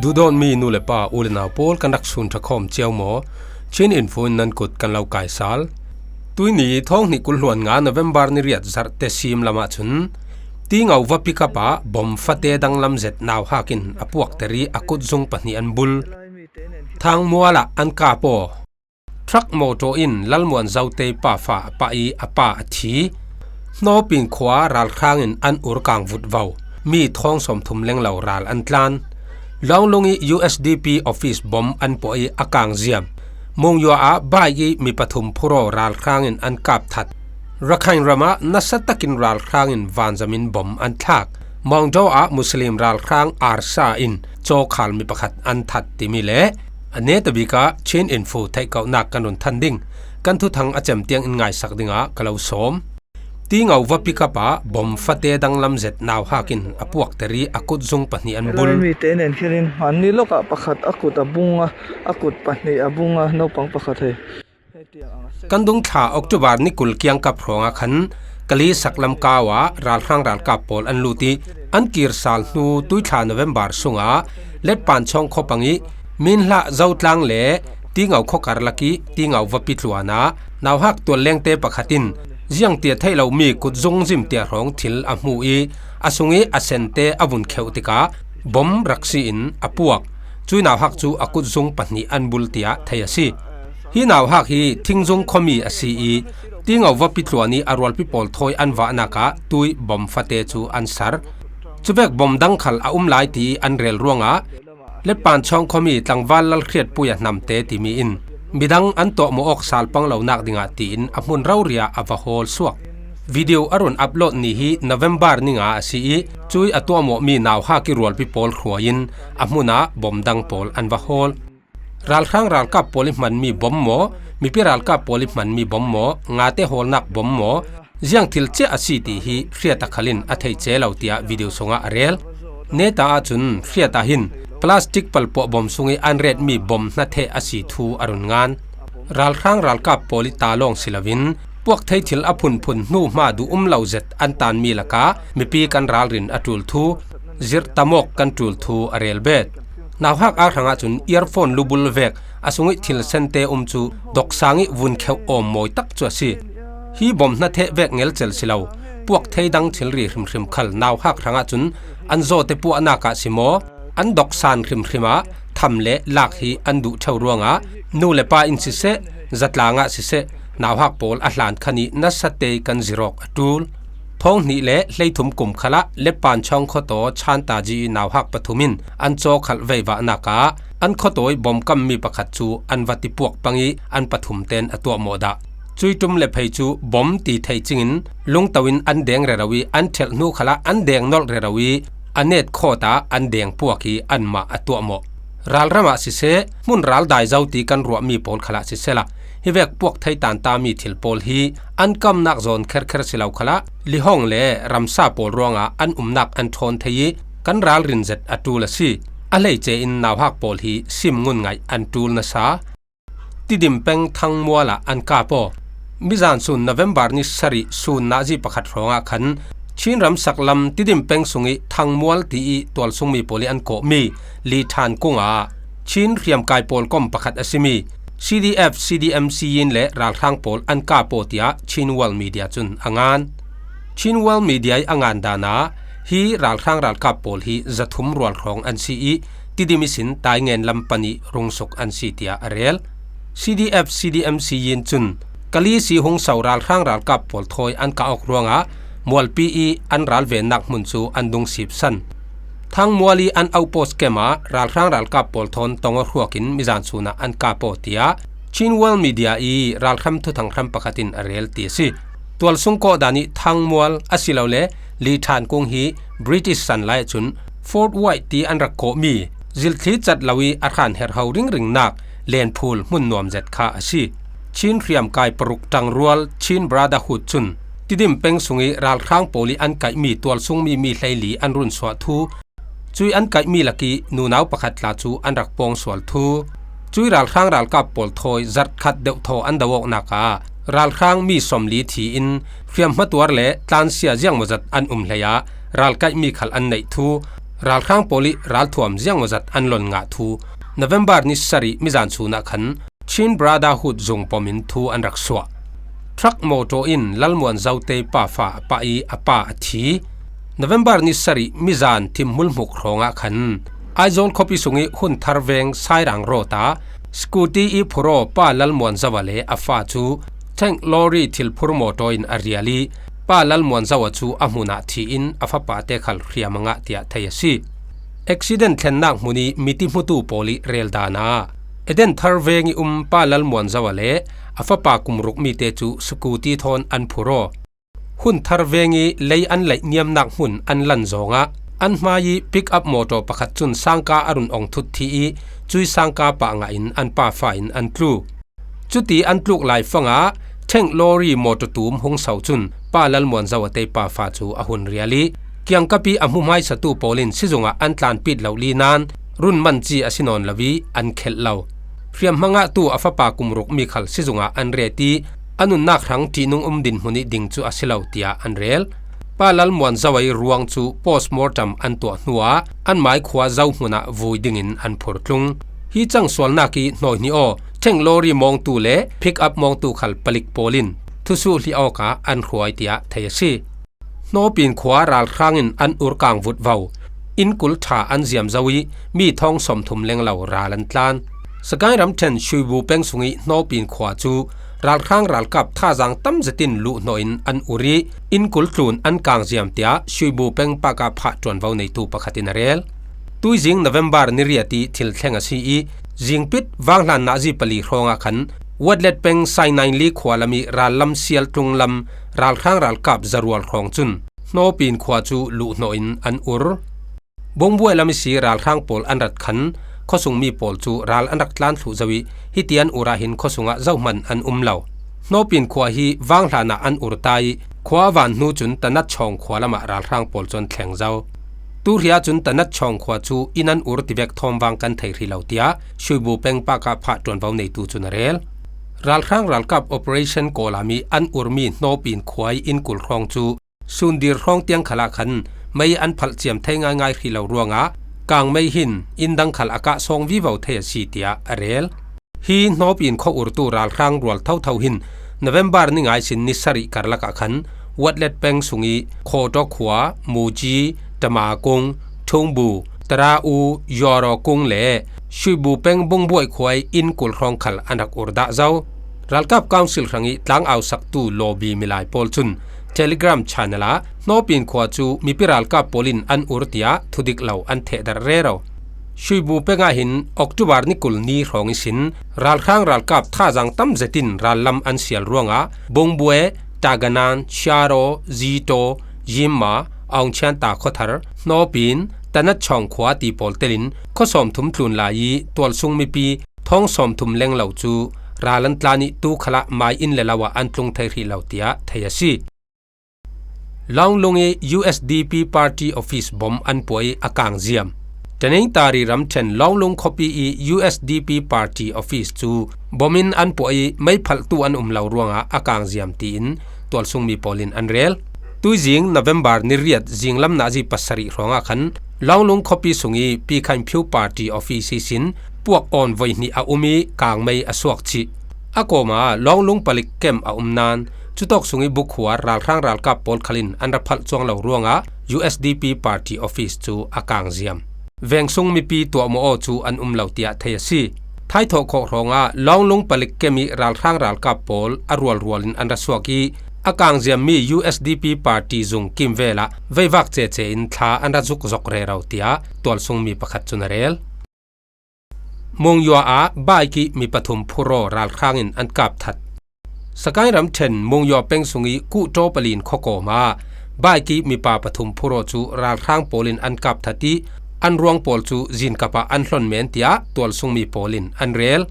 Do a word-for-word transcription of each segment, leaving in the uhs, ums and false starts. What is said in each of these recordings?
Duhdawtmi nu le pa, u le nau pawl, kan rak sun ṭha khawm cio maw? Chin Info in nan kut kan lo kaisal. Tuini thawng hnih kul hluan nga November ni riat zarhte sim lamah cun Tingau va pickup ah bom fate danglam zet nauhak in a puakter ih a kutzung pahnih an bul. Thangmual ah an kap aw. Truck motor in Lalmuan Zote pa fa a pah ih a pa a thi. Hnawping khua ralhrang in an ur kang vutvo. Mi thawng sawmthum lenglo ral an tlan. Lawnglung ih U S D P office bom an puah ih a kang ziam. Mungyua ah bike ih mi pathum phur aw ralhrang in an kap that. Rakhine ram ah nasa takin ralhrang in vanzam in bom an thlak. Mawngdaw ah Muslim ralhrang ARSA in cawkhal mi pakhat an that timi le a netabik ah Chin Info theihkauhnak kan run than ding. Kan thuthang a cem tiang in ngaisak dingah ka lo sawm. Tingau va pickup ah bom fate danglam zet nauhak in a puakter ih a kutzung pahnih an bul. Mite nen khirin hman ni lawkah pakhat a kut a bung a, a kut pahnih a bung a, naupang pakhat hei. Kan dungthla October ni kul kiangkap hrawngah khan Kali saklam kau ah ralhrang ralkap pawl an lut ih an kir sal hnu tuithla November sungah Letpanchawng khuapang ih Minhlah Zotlang le Tingau khuakar lak ih Tingau va pitluan ah nauhak tuallengte pakhat in ziangtia theih lomi kutzung zimtia hrawng thil a hmu ih a sung ih a sente a vun kheuh tikah bom rak si in a puak. Cui nauhak cu a kutzung pahnih an bul tiah thei a si. Hi nauhak hi Thingzung khuami a si ih Tingau va pitluan ih a rualpi pawl thawi an vahnak ah tuih bom fate cu an sar. Cuvek bom dang khal a um lai tiih an rel ruangah Letpanchawng khuami tlangval Lalhriatpui a hnamte timi in midang an tuahmawh awk sal pang lonak dingah tiin a hmun rori ah a va hawl suak. Video a run upload ni hi November ni nga a si ih cui a tuahmawhmi nauhak ih rualpi pawl hruai in a hmun ah bom dang pawl an va hawl. Ralhrang ralkap pawl ih hmanmi bom maw, mipi ralkap pawl ih hmanmi bom maw, ngate hawlnak bom maw, ziang thil ciah a si ti hi hriat a khal in a thei ce lo tiah video sungah a rel. Neta ahcun hriat ah hin plastic palpuah bom sung ih an retmi bom hnatheh a si thu a run ngan. Ralhrang ralkap pawl ih ta lawng si loin puak thei thil a phunphun hnu hma duh um lo zet an tanmi lakah mipi kan ralrin a ṭul thu, zirh tam awk kan ṭul thu a rel bet. Nauhak a hrangah cun earphone lubul vek a sung ih thil sente um cu doksang ih vun kheuh awm mawi tak cu a si. Hi bom hnatheh vek ngelcel si lo, puak thei dang thilri hrimhrim khal nauhak hrangah cun an zawte puahnak ah si maw, an doksan hrimhrim ah tham le lak hi an duh ṭheu ruangah nu le pa in siseh, zatlang ah siseh, nauhak pawl a hlan khan ih nasa te kan zir awk a ṭul. Thawng hnih le hleithum kum khalah Letpanchawng khuataw Chantaji ih nauhak pathum in an caw khalh veivahnak ah an khuataw ih bom kammi pakhat cu an va tipuak pang ih an pathum tein a tuahmawh dah. Cui ṭum le phei cu bom ti thei cingin lungto in an deng rero ih an ṭhelh hnu khalah an deng nolh rero ih a net khawt ah an deng puak ih anmah a tuahmawh. Ralram ah siseh, hmun ral dai zo ti kan ruahmi pawl khalah sisehla, hivek puak thei tantami thil pawl hi an kamnak zawn kherkher si lo khalah, lihong le ramsa pawl ruangah an umnak an ṭhawn thei ih kan ralrin zet a ṭul a si. A hleice in nauhak pawl hi sim ngun ngaih an ṭul nasa. Tidim peng Thangmual ah an kap aw. Mizan sun November ni sarih sun nazi pakhat hrawngah khan Chin ramsak lam Tidim peng sung ih Thangmual ti ih tualsungmi pawl ih an kawhmi Li Ṭhan kung ah Chin hriamkai pawl kom pakhat a simi C D F, C D M Siyin le ralhrang pawl an kap aw tiah Chin World Media cun a ngan. Chin World Media ih a ngan dan ah hi ralhrang ralkap pawl hi zathum rual hrawng an si ih Tidim ihsin Taingen lam pan ih rungsuk an si tiah a rel. C D F, C D M Siyin cun Kali si hung so ralhrang ralkap pawl thawi an kah awk ruangah mualpi ih an ralvennak hmun cu an dung sipsan. Thangmual ih an outpost camp ah ralhrang ralkap pawl thawn tong aw hruak in mizan sun ah an kap aw tiah Chin World Media ih ralhram thuthang hram pakhat in a rel ti a si. Tualsung kawhdan ih Thangmual asilole Li Ṭhan kung hi British san lai ahcun Fort White ti an rak kawhmi zilthli cat lo ih a hran herho ringringnak lenphul hmun nuam zet kha a si. Chin hriamkai paruk ṭangrual Chin Brotherhood cun Tidim peng sung ih ralhrang pawl ih an kaihmi tualsungmi mi hleili an runsuah thu, cui an kaihmi lakih nunau pakhat tla cu an rak pawng sual thu, cui ralhrang ralkap pawl thawi zarhkhat deuhthaw an do awknak ah ralhrang mi sawmli thi in hriamhma tuar le tlansia ziangmawzat an um hlei ah ralkaihmi khal an neih thu, Ralhrang pawl ih ralthuam ziangmawzat an lon ngah thu November ni sarih mizan sunah khan Chin Brotherhood zung pomin thu an rak suah. Truck mawtaw in Lalmuan Zote pa fa a pah ih a pa a thi. November ni sarih mizan thimhmulhmuk hrawngah khan Aizawl khuapi sungih Hunthar veng Sairang rawt ah scooty ih phuraw pa Lalmuan Zoa le a fa cu tank lorry thilphur mawtaw in a rial ih pa Lalmuan Zoa cu a hmunah thi in a fapate khal hriam a ngah tiah thei a si. Accident thlennak hmun ih mitihmutu pawl ih rel dan ah Eden Thar veng ih um pa Lalmuan Zoa le a fapa kum ruk mite cu scooty thawn an phur aw. Hunthar veng ih lei an laih niamnak hmun an lan zawngah an hmai ih pick up mawtaw pakhat cun sangka a run ong thut thi ih cui sangka pah ngah in an pa fa in an tlu. Cuti an tluk laifangah tank lorry mawtaw tum hung so cun pa Lalmuan Zoa te pa fa cu a hun rial ih kiangkap ih a hmu hmaisatu pawl in sizungah an tlanpit loh li nain run manci a si nawn lo ih an khelh lo. Hriamhma ngahtu a fapa kum ruk mi khal sizungah an ret ih a nunnak hrang ṭihnung um dinhmun ih ding cu a si lo tiah an rel. Pa Lalmuan Zoa ih ruang cu postmortem an tuah hnuah an mai khua zohmun ah vui dingin an phurtlung. Hi cang sualnak ih hnawi hnih aw, tank lorry mawngtu le pick up mawngtu khal palik pawl in thusuh hlih awkah an hruai tiah thei a si. Hnawpin khua ralhrang in an ur kang vutvo. Inn kul ṭha an ziam zo ih mi thawng sawmthum lenglo ral an tlan. Sagaing ramṭhen Shuibu peng sungih Hnawpin khua cu ralhrang ralkap thazaang tam zetin luhhnawh in an ur ih inn kul tlun an kang ziam tiah Shuibu peng pakah phah ṭuanvo neitu pakhat in a rel. Tuizing November ni riat ih thil thleng a si ih zingpit vanghlan nazi pali hrawngah khan Watlet peng Sainainli khua lam ih rallam sial tlung lam ralhrang ralkap zarual hrawng cun Hnawpin khua cu luhhnawh in an ur. Bungbuai lam ihsi ralhrang pawl an rat khan khuasungmi pawl cu ral an rak tlan thluh zo ih hiti an ur ahhin khuasungah zohman an um lo. Hnawpin khua hi vanghlan ah an ur ta ih khua a van hnu cun Tanat Chawng khua lamah ralhrang pawl cu an thleng zo. Tuhria cun Tanat Chawng khua cu inn an ur tivek thawmvang kan thei hrih lo tiah Shuibu peng pakah phah ṭuanvo neitu cun a rel. Ralhrang ralkap operation kawlam ih an urmi Hnawpin khua ih inn kul hrawng cu sundir hrawng tiang khalah khan mei an phalh ciam thei ngaingai hrih lo ruangah kangmei hin inn dang khal a kah sawng vivo thei a si tiah a rel. Hi Hnawpin khua urtu ralhrang rual thotho hin November ni ngai sin ni sarih karlak ah khan Watlet peng sungih Khawtaw khua, Muji, Tamakung, Thungbu, Tarau, Yuaraw kung le Shuibu peng Bungbuai khua ih inn kul hrawng khal an rak ur dah zo. Ralkap Council hrangih tlang au saktu lawbi milai pawl cun Telegram channel ah Hnawpin khua cu mipi ralkap pawl in an ur tiah thudik lo an thehdarh rero. Shuibu peng ah hin October ni kul ni hrawng ihsin ralhrang ralkap thazaang tam zetin rallam an sial ruangah Bungbuai, Taganan, Chiaro, Zito, Yimma, Aungchianta khuathar, Hnawpin, Tanat Chawng khua ti pawl telin khua sawmthum tlun lai ih tualsung mipi thawng sawmthum lenglo cu ral an tlan ih tu khalah mai inn le lo ah an tlung thei hrih lo tiah thei a si. Lawnglung ih U S D P party office bomb an puah ih a kang ziam. Tanintari ramṭhen Lawnglung khuapi ih U S D P party office cu bomb in an puah ih meiphalhtu an um lo ruangah a kang ziam tiin tualsungmi pawl in an rel. Tuizing November ni riat zinglam nazi pasarih hrawngah khan Lawnglung khuapi sungih Pi Khain Phiu party office ihsin puak awn voihnih a um ih kangmei a suak chih. A kawmah Lawnglung palik kem a um nain cutawk sungih bukhuar ralhrang ralkap pawl khalin an ra phalh cuang lo ruangah U S D P party office cu a kang ziam. Vengsung mipi tuahmawh aw cu an um lo tiah thei a si. Thaithawh khawh hrawngah Lawnglung palik kem ih ralhrang ralkap pawl a rualrual in an ra suak ih a kang ziammi U S D P party zung kimvel ah veivak cece in thla an ra zuk zok rero tiah tualsungmi pakhat cun a rel. Mungyaw ah bike ih mi pathum phuraw ralhrang in an kap that. Sagaing ramṭhen Mungyaw peng sungih Kuhtaw palin khuakawm ah bike ih mipa pathum phuraw cu ralhrang pawl in an kap that ih an ruang pawl cu zinkap ah an hlon men tiah tualsungmi pawl in an rel.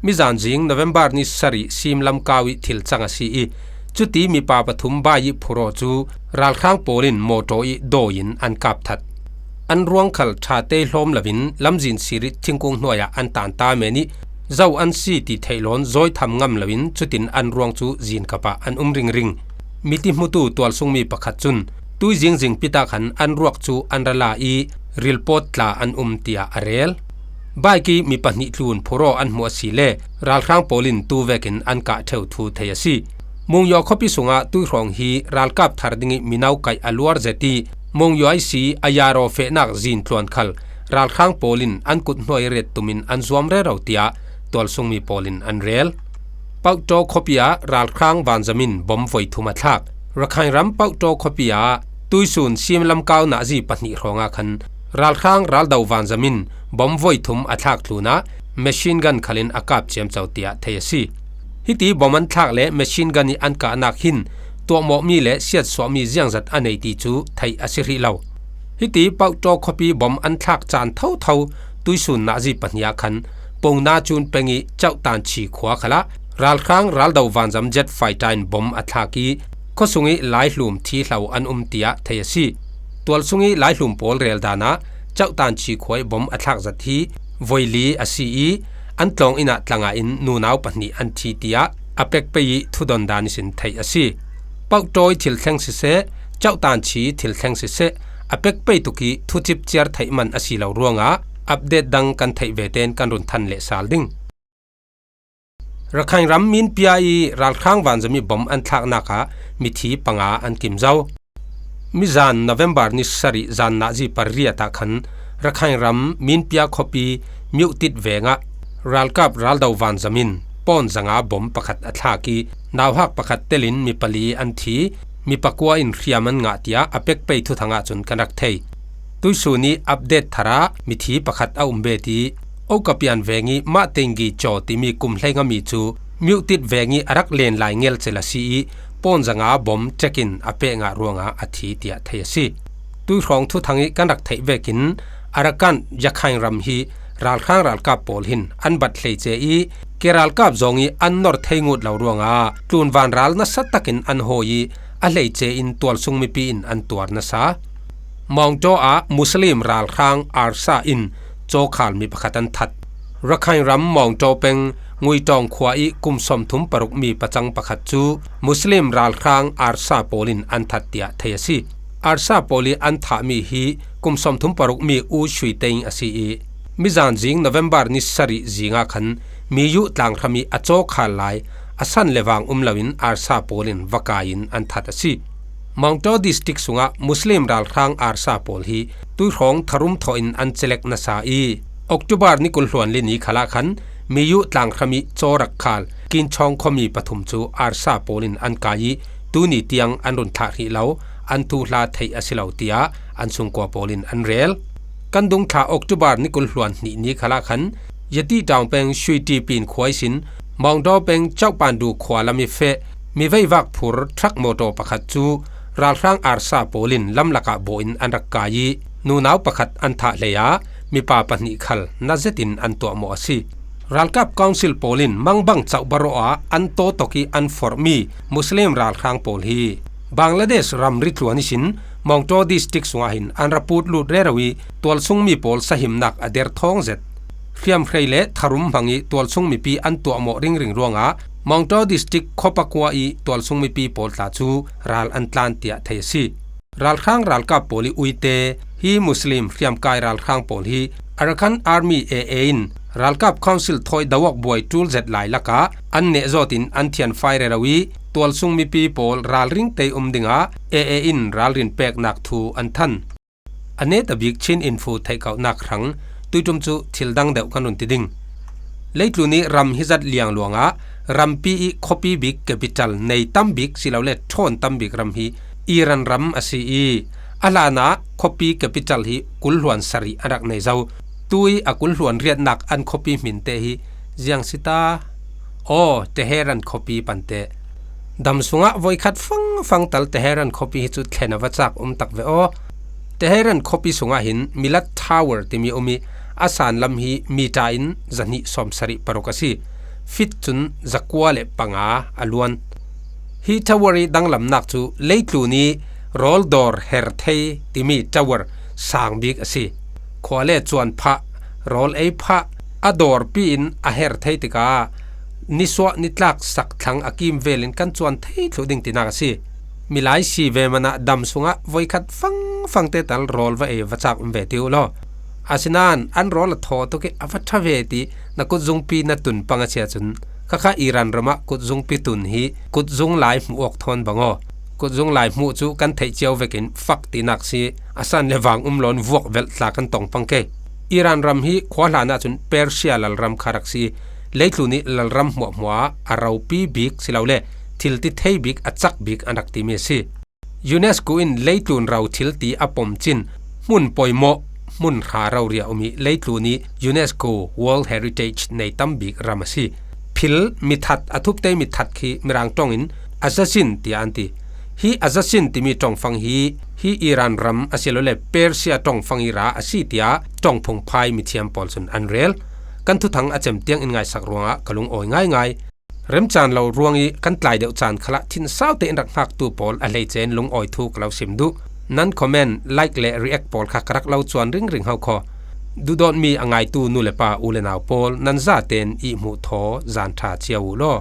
Mizan zing November ni sarih sim lamkau ih thil cang a si ih cuti mipa pathum bike ih phuraw cu ralhrang pawl in mawtaw ih dawi in an kap that. An ruang khal ṭha te hlawm loin lamzin sirit thingkung hnuai ah an tan ta men ih zo an si ti theih lawn zawi tham ngam loin cutin an ruang cu zinkap ah an um ringring. Mitihmutu tualsungmi pakhat cun tuizing zingpit ah khan an ruak cu an ra la ih rilpawt tla an um tiah a rel. Bike ih mi pahnih tlun phuraw an hmuh a si le ralhrang pawl in tu vekin an kah ṭheu thu thei a si. Mungyaw khuapi sungah tuihrawng hi ralkap thar dingih mino kaih a luar zet ih Mungyaw ihsi a yaraw fehnak zintluan khal ralhrang pawl in an kut hnuai ret tumin an zuam rero tiah tualsungmi pawl in an rel. Pauhtaw khuapi ah ralhrang vanzam in bom voi thum a thlak. Rakhine ram Pauhtaw khuapi ah tuisun Sim lamkau nazi pahnih hrawngah khan ralhrang raldo vanzam in bom voi thum a thlak tlunah machine gun khalin a kap ciamco tiah thei a si. Hiti bom an thlak le machine gun ih an kahnak hin tuahmawhmi le siatsuahmi ziangzat a nei ti cu theih a si hrih lo. Hiti Pauhtaw khuapi bom an thlak caan thotho tuisun nazi pahnih ah khan Pungna Cun peng ih Cauhtanchi khua khalah ralhrang raldo vanzam jet fighter in bom a thlak ih khuasung ih laihlum thihlo an um tiah thei a si. Tualsung ih laihlum pawl reldan ah Cauhtanchi khua ih bom a thlak zat hi voi li a si ih an tlawng inn ah tlangah in nunau pahnih an thi tiah a pekpei ih thudon dan ihsin theih a si. Pauhtaw ih thil thleng siseh, Cauhtanchi ih thil thleng siseh, a pekpei tuk ih thucip ciar theih man a si lo ruangah update dang kan theih vete in kan run than leh sal ding. Rakhine ram Minpia ih ralhrang vanzam ih bom an thlaknak ah mithi panga an kim zo. Mizan November ni sarih zan nazi pariat ah khan Rakhine ram Minpia khuapi Myuhtit vengah ralkap raldo vanzam in pawn zanga bom pakhat a thlak ih nauhak pakhat telin mi pali an thi, mi pakua in hriam an ngah tiah a pekpei thuthang ahcun kan rak thei. Tuisun ih update thar ah mithi pakhat a um bet ih Okapian veng ih Mahtenggi Caw timi kum hleinga mi cu Myuhtit veng ih a rak len lai ngelcel a si ih pawn zanga bom ṭek in a peh ngah ruangah a thi tiah thei a si. Tuihrawng thuthang ih kan rak theih vekin Arakan Rakhine ram hi ralhrang ralkap pawl hin an bat hleice ih ke ralkap zong ih an nor thei ngut lo ruangah tlunvan ral nasa takin an hawi ih a hleice in tualsung mipi in an tuar nasa. Mawngtaw ah Muslim ralhrang Arsa in cawkhal mi pakhat an that. Rakhine ram Mawngtaw peng Nguitawng khua ih kum sawmthum paruk mi pacang pakhat cu Muslim ralhrang Arsa pawl in an that tiah thei a si. Arsa pawl ih an thahmi hi kum sawmthum paruk mi U Shui Teng a si ih mizan zing November ni sarih zingah khan Miyu tlanghram ih a cawkhal lai a san le vang um loin Arsa pawl in va kai in an that a si. Mawngtaw district sungah Muslim ralhrang Arsa pawl hi tuihrawng tharum thawh in an celek nasa ih October ni kul hluan li ni khalah khan Miyu tlanghram ih caw rak khal Kinchawng khuami pathum cu Arsa pawl in an kai ih tuni tiang an run thlah hrih lo, an thuhla theih a si lo tiah an sungkua pawl in an rel. Kan dungthla October ni kul hluan hnih ni khalah khan Yati Taung peng Shuiti Pin khua ihsin Mawngdaw peng Cauhpandu khua lam ih feh mi veivak phur truck mawtaw pakhat cu ralhrang Arsa pawl in lamlak ah bawh in an rak kai ih nunau pakhat an thah hlei ah mipa pahnih khal na zetin an tuahmawh a si. Ralkap Council pawl in mangbang cauh barawh ah an tawtawk ih an forhmi Muslim ralhrang pawl hi Bangladesh ramri tluan ihsin Mawngdaw district sungah hin an ra put lut rero ih tualsungmi pawl sahimnak a der thawng zet. Hriamhrei le tharum hmang ih tualsung mipi an tuahmawh ringring ruangah Mawngdaw district khuapakua ih tualsung mipi pawl tla cu ral an tlan tiah thei a si. Ralhrang ralkap pawl ih uite hi Muslim hriamkai ralhrang pawl hi Arakan Army A A in ralkap Council thawi dawak buai ṭul zet lai lakah an neh zawt in an thianfai rero ih tualsung mipi pawl ralring tei um dingah A A in ralrin peknak thu an than. A neta bik Chin info theihkauhnak hrang tuiṭum cu thil dang deuh kan run ti ding. Leitlun ih ram hi zat liangluang ah rampi ih khuapi bik capital nei tam bik silole ṭhawn tam bik ram hi Iran ram a si ih a hlanah khuapi capital hi kul hluan sarih an rak nei zo. Tu ih a kul hluan riatnak an khuapi hminte hi ziang si ta? Aw, Teheran khuapi pante. Dam sungah voikhat fangfang tal Teheran khuapi hi cu thlen a va cak um tak ve aw. Teheran khuapi sungah hin Milat Tower timi um ih a san lam hi mita in zahnih sawmsarih paruk a si. Fit cun zakua le panga a luan. Hi tower ih danglamnak cu leitlun ih rawl dawr her thei timi tower sang bik a si. Khua le cuan phah, rawl ei phah, a dawrpi in a her thei tikah nisuah nitlak sak thlang a kim velin kan cuan thei thluh ding tinak a si. Milai si ve manah dam sungah voikhat fang fangte tal rawl va ei va chak um ve ti uh law. Asinan an rawl a thaw tuk i a va ṭha ve ti na kutzungpi na tun pang a sia cun, khakha Iran ramah kutzungpi tun hi kutzung lai hmuh awk thawn bang aw. Kutzung lai hmuh cu kan theih cio vekin fak tinak si, a san le vang um lawn vuak velh tla kan tong pang ke. Iran ram hi khua hlan ahcun Persia lalram kha rak si. Leitlun i lalram hmuahhmuah ah a ropi bik silole thil ti thei bik a cak bik an rak timi a si. UNESCO in leitlun ro thil ti a pom cin hmun poimawh, hmun hra rori a um i leitlun i UNESCO World Heritage nei tam bik ram a si. Phil mithat, a thupte mithat khi Mirang ṭong in Azazin tiah an ti. Hi Azazin timi ṭongfang hi, hi Iran ram a si lo le Persia ṭongfang i ra a si tiah ṭongphung phai mithiam pawl cun an rel. Kan thuthang a cem tiang in ngaisak ruangah ka lungawi ngaingai. Remcaan lo ruang i kan tlai deuh caan khalah thinsau tein rak hngaktu pawl a hleice in lungawi thu ka lo sim duh. Nan comment, like le react pawl kha ka rak lo cuan ringring ho kho. Duhdawtmi a ngaitu nu le pa, u le nau pawl, nan zaten i hmuh thaw zan ṭha cio uh law.